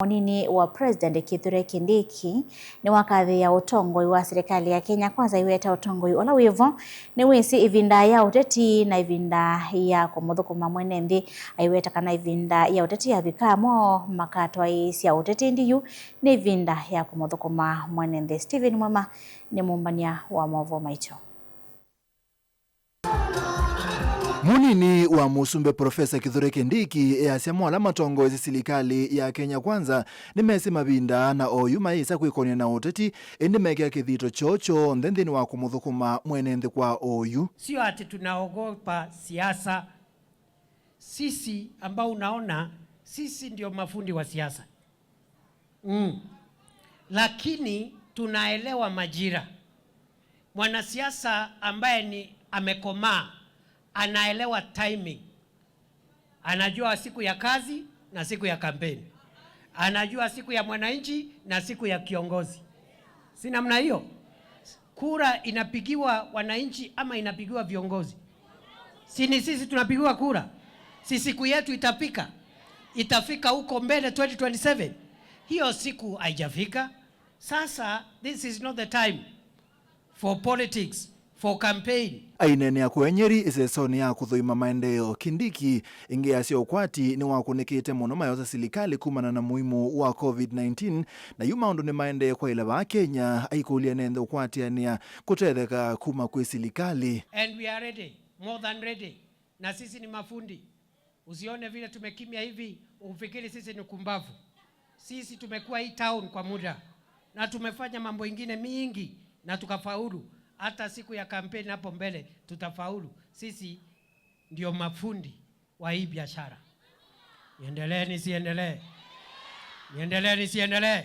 Munini wa President Kithure Kindiki ni wakathia utongoi wa serikali ya Kenya Kwanza iweta utongoi ula wivo ni wisi ivinda ya uteti na ivinda ya kumuthukuma mwene nthi aiweta kana ivinda ya uteti yavikamo makatwai sya uteti ndiyu ni ivinda ya kumuthukuma mwene nthi. Stephen Mwema ni mumbania wa mauvoo maitu. Munini wa musumbe Profesa Kithure Kindiki easya mwala matongoesi silikali ya Kenya Kwanza nimesi mavinda na oyu maisa kwikonia na uteti indi mekia kithito chocho nthe nthini wa kumuthukuma mwene nthi kwa oyu. Sio ati tunaogopa siasa. Sisi ambao unaona sisi ndio mafundi wa siasa, Lakini tunaelewa majira. Mwanasiasa ambaye ni amekomaa anaelewa timing, anajua siku ya kazi na siku ya kampeni, anajua siku ya mwananchi na siku ya kiongozi. Si namna hiyo? Kura inapigiwa wananchi ama inapigiwa viongozi? Si ni sisi tunapigiwa kura? Si siku yetu itafika, itafika huko mbele 2027. Hiyo siku haijafika. Sasa this is not the time for politics, for campaign. Ainene kwenyeri isesoni ya kuthuima maendeleo Kindiki ingi asya ukwati ni wakunikite muno mayosa silikali kumana na muimu wa COVID-19 na yu maundu ni maendee kwa ila wa Kenya aikulia nenthe ukwatiania kutetheka kuma kwi silikali. And we are ready, more than ready. Na sisi ni mafundi. Usione vile tumekimya hivi ufikiri sisi ni kumbavu. Sisi tumekuwa hii town kwa muda na tumefanya mambo ingine mingi na tukafaulu. Hata siku ya kampeni hapo mbele tutafaulu. Sisi ndio mafundi wa hii biashara. Niendelee nisiendelee? Niendelee nisiendelee?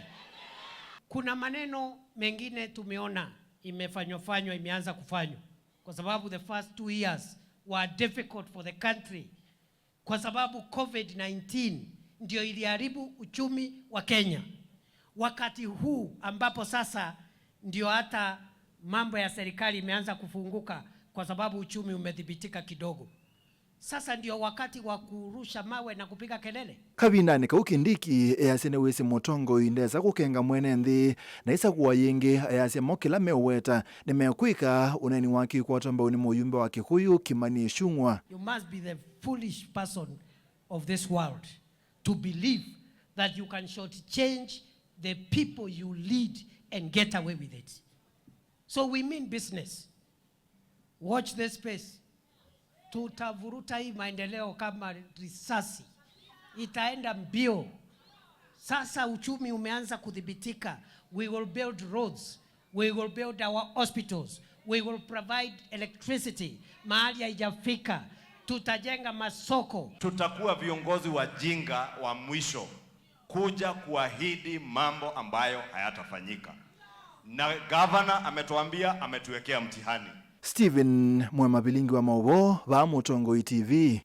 Kuna maneno mengine tumeona imefanywa fanywa, imeanza kufanywa kwa sababu the first 2 years were difficult for the country, kwa sababu COVID-19 ndio iliharibu uchumi wa Kenya. Wakati huu ambapo sasa ndio hata mambo ya serikali imeanza kufunguka kwa sababu uchumi umedhibitika kidogo. Sasa ndio wakati wa kurusha mawe na kupiga kelele. Kavindani kau Kindiki easya ni wisi mutongoi ndesa kukenga mwene nthi na isa kuwa yingi easya mo kila meuweta ni mekwika uneni wake kwata mbau ni muyumbe wa Kikuyu Kimani Ichung'wa. You must be the foolish person of this world to believe that you can shortchange the people you lead and get away with it. So we mean business. Watch this space. Tutavuruta hii maendeleo kama risasi. Itaenda mbio. Sasa uchumi umeanza kudhibitika. We will build roads. We will build our hospitals. We will provide electricity. Mahali haijafika. Tutajenga masoko. Tutakuwa viongozi wajinga wa mwisho kuja kuahidi mambo ambayo hayatafanyika. Na governor ametuambia, ametuwekea mtihani. Stephen Mwema Bilingi wa Mauvoo, va Mutongoi TV.